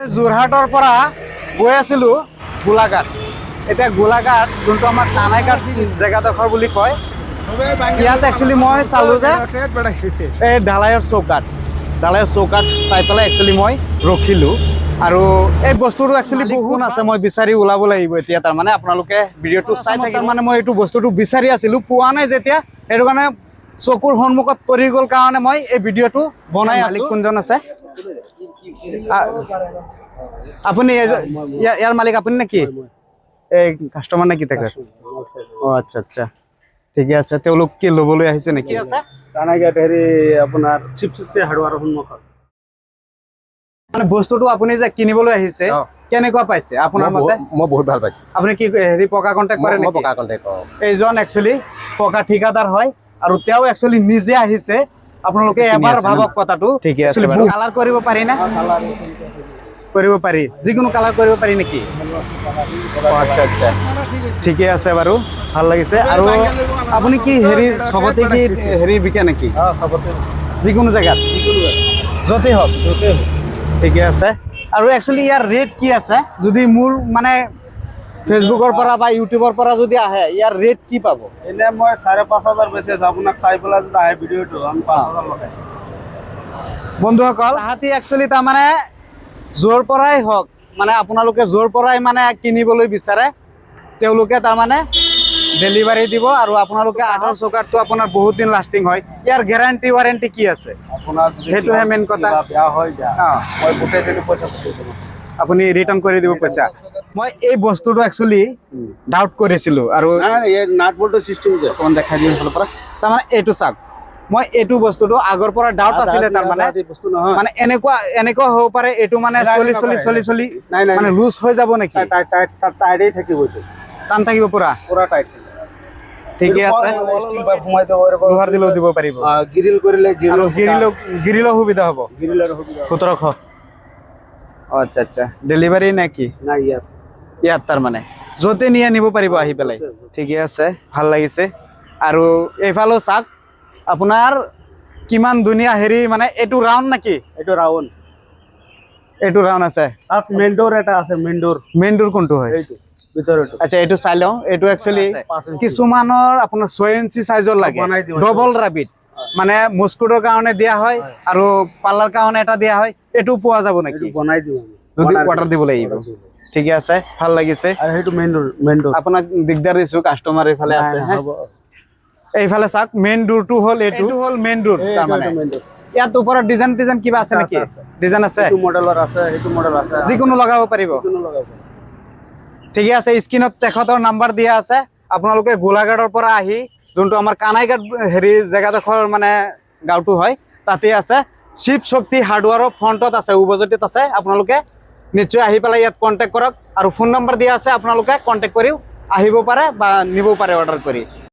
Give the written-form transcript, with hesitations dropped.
যোৰহাটৰ পৰা গৈ আছিলোঁ গোলাঘাট। এতিয়া গোলাঘাট যোনটো আমাৰ কানাইঘাট জেগাডোখৰ বুলি কয়, ইয়াত একচুৱেলি মই চালোঁ যে এই ঢালাইৰ চৌকাত চাই পেলাই একচুৱেলি মই ৰখিলোঁ। আৰু এই বস্তুটো একচুৱেলি বহুত আছে, মই বিচাৰি ওলাব লাগিব এতিয়া। তাৰমানে আপোনালোকে ভিডিঅ'টো চাই থাকিব। মানে মই এইটো বস্তুটো বিচাৰি আছিলোঁ, পোৱা নাই যেতিয়া, সেইটো কাৰণে চকুৰ সন্মুখত পৰি গ'ল কাৰণে মই এই ভিডিঅ'টো বনাই। মালিক কোনজন আছে? আপুনি ইয়াৰ মালিক আপুনি নেকি? এই কাষ্টমাৰ নেকি তেখেত? অঁ, আচ্ছা আচ্ছা, ঠিকে আছে। তেওঁলোক কি ল'বলৈ আহিছে নেকি? আছে। কানাইঘাট হেৰি আপোনাৰ শিৱশক্তি হাৰ্ডৱেৰৰ সন্মুখত। মানে বস্তুটো আপুনি যে কিনিবলৈ আহিছে, কেনেকুৱা পাইছে আপোনাৰ মই মতে? মই বহুত ভাল পাইছো। আপুনি কি হেৰি পকা কণ্টেক্ট কৰে মই নেকি? পকা কণ্টেক্ট কৰোঁ। এইজন একচুৱেলি পকা ঠিকাদাৰ হয় আৰু তেওঁ একচুৱেলি নিজে আহিছে। আপোনালোকে কিনি এবাৰ আছে ন? ভাবক কথাটো। ঠিকে আছে বাৰু। কালাৰ কৰিব পাৰি না? কৰিব পাৰি। যিকোনো কালাৰ কৰিব পাৰি নেকি? অ, আচ্ছা আচ্ছা, ঠিকে আছে বাৰু, ভাল লাগিছে। আৰু আপুনি কি হেৰি চবতে কি হেৰি বিকে নেকি? চবতে। যিকোনো জেগাত, য'তেই হওক? ঠিকে আছে। আৰু একচুৱেলি ইয়াৰ ৰেট কি আছে? যদি মোৰ মানে ফেচবুকৰ পৰা বা ইউটিউবৰ পৰা যদি আহে, ইয়াৰ ৰেট কি পাব? এনে মই 5,500 বেচি আছো। আপোনাক চাই পেলাই যদি আহে ভিডিঅ'টো, আমি 5,000 লগাই। বন্ধুসকল, তাহাঁতি একচুৱেলি তাৰমানে য'ৰ পৰাই হওক, মানে আপোনালোকে য'ৰ পৰাই মানে কিনিবলৈ বিচাৰে, তেওঁলোকে তাৰমানে ডেলিভাৰী দিব। আৰু আপোনালোকে আঠৰ চৌকাঠটো আপোনাৰ বহুত দিন লাষ্টিং হয়। ইয়াৰ গেৰাণ্টি ৱাৰেণ্টি কি আছে? আপোনাৰ যদি সেইটোহে কিবা main কথা। কিবা বেয়া হৈ যায়, মই গোটেই দিন পইচা পঠাই দিম। আপুনি ৰিটাৰ্ণ কৰি দিব পইচা। মই এই বস্তুটো একচুৱেলি ডাউট কৰিছিলোঁ আৰু নাই নাই, এই নাট বল্টু চিষ্টেম যে। অকণমান দেখাই দিম এইফালৰ পৰা। তাৰমানে এইটো চাওক, মই এইটো বস্তুটো আগৰ পৰা ডাউট আছিলে তাৰমানে। আধা বস্তু নহয়। মানে এনেকুৱা এনেকুৱা হ'ব পাৰে, এইটো মানে নাই, চলি নাই, চলি নকৰে। চলি চলি নাই নাই মানে লুজ হৈ যাব নেকি? টাইট টাইট টাইটেই থাকিব এইটো। টান থাকিব পুৰা? পুৰা টাইট থাকিব। ঠিকে আছে। ষ্টিল পাইপ সোমাই দিব পাৰিব। লোহাৰ দিলেও দিব পাৰিব। গ্ৰিল কৰিলে গ্ৰিল। আৰু গ্ৰিলো সুবিধা হ'ব। গ্ৰিলৰ সুবিধা। 1700। আচ্ছা আচ্ছা, ডেলিভাৰী নে কি? নাই, ইয়াত। ইয়াত তাৰমানে য'তে নিয়ে নিব পাৰিব আহি পেলাই। ঠিকে আছে, ভাল লাগিছে। আৰু এইফালেও চাওক, আপোনাৰ কিমান ধুনীয়া হেৰি। মানে এইটো ৰাউণ্ড নেকি? এইটো ৰাউণ্ড। এইটো ৰাউণ্ড আছে। তাত মেইন ডোৰ এটা আছে, মেইন ডোৰ। মেইন ডোৰ কোনটো হয়? এইটো ভিতৰতো। আচ্ছা, এইটো চাই লওঁ। এইটো একচুৱেলি 5 ইঞ্চি। কিছুমানৰ আপোনাৰ 6 ইঞ্চি চাইজৰ লাগে। বনাই দিওঁ। ডবল ৰাবিট, মানে মস্কুটোৰ কাৰণে দিয়া হয় আৰু পাল্লাৰ কাৰণে এটা দিয়া হয়। এইটো পোৱা যাব এইটো নেকি? বনাই দিওঁ আমি। যদি বনাই অৰ্ডাৰ দিওঁ। দিব লাগিব। Order দিব লাগিব। ঠিকে আছে, ভাল লাগিছে। আৰু সেইটো মেইন ডোৰ। আপোনাক দিগদাৰ দিছো, কাষ্টমাৰ এইফালে আছে। হে? হ'ব। এইফালে চাওক, মেইন ডোৰটো হ'ল এইটো হ'ল মেইন ডোৰ তাৰমানে। মেইন ডোৰ। ইয়াত ওপৰত ডিজাইন টিজাইন কিবা আছে আছে, নেকি? আছে। ডিজাইন আছে। এইটো মডেলৰ আছে, সেইটো মডেল আছে। যিকোনো লগাব পাৰিব। যিকোনো লগাব। ঠিকে আছে। স্ক্ৰীণত তেখেতৰ নাম্বাৰ দিয়া আছে। আপোনালোকে গোলাঘাটৰ পৰা আহি যোনটো আমাৰ কানাইঘাট হেৰি জেগাডোখৰ মানে গাঁৱটো হয়, তাতে আছে। শিৱ শক্তি হাৰ্ডৱেৰৰ ফ্ৰণ্টত আছে, উভজতিত আছে। আপোনালোকে নিশ্চয় আহি পেলাই ইয়াত কণ্টেক্ট কৰক আৰু ফোন নম্বৰ দিয়া আছে, আপোনালোকে কণ্টেক্ট কৰিও আহিব পাৰে বা নিব পাৰে অৰ্ডাৰ কৰি।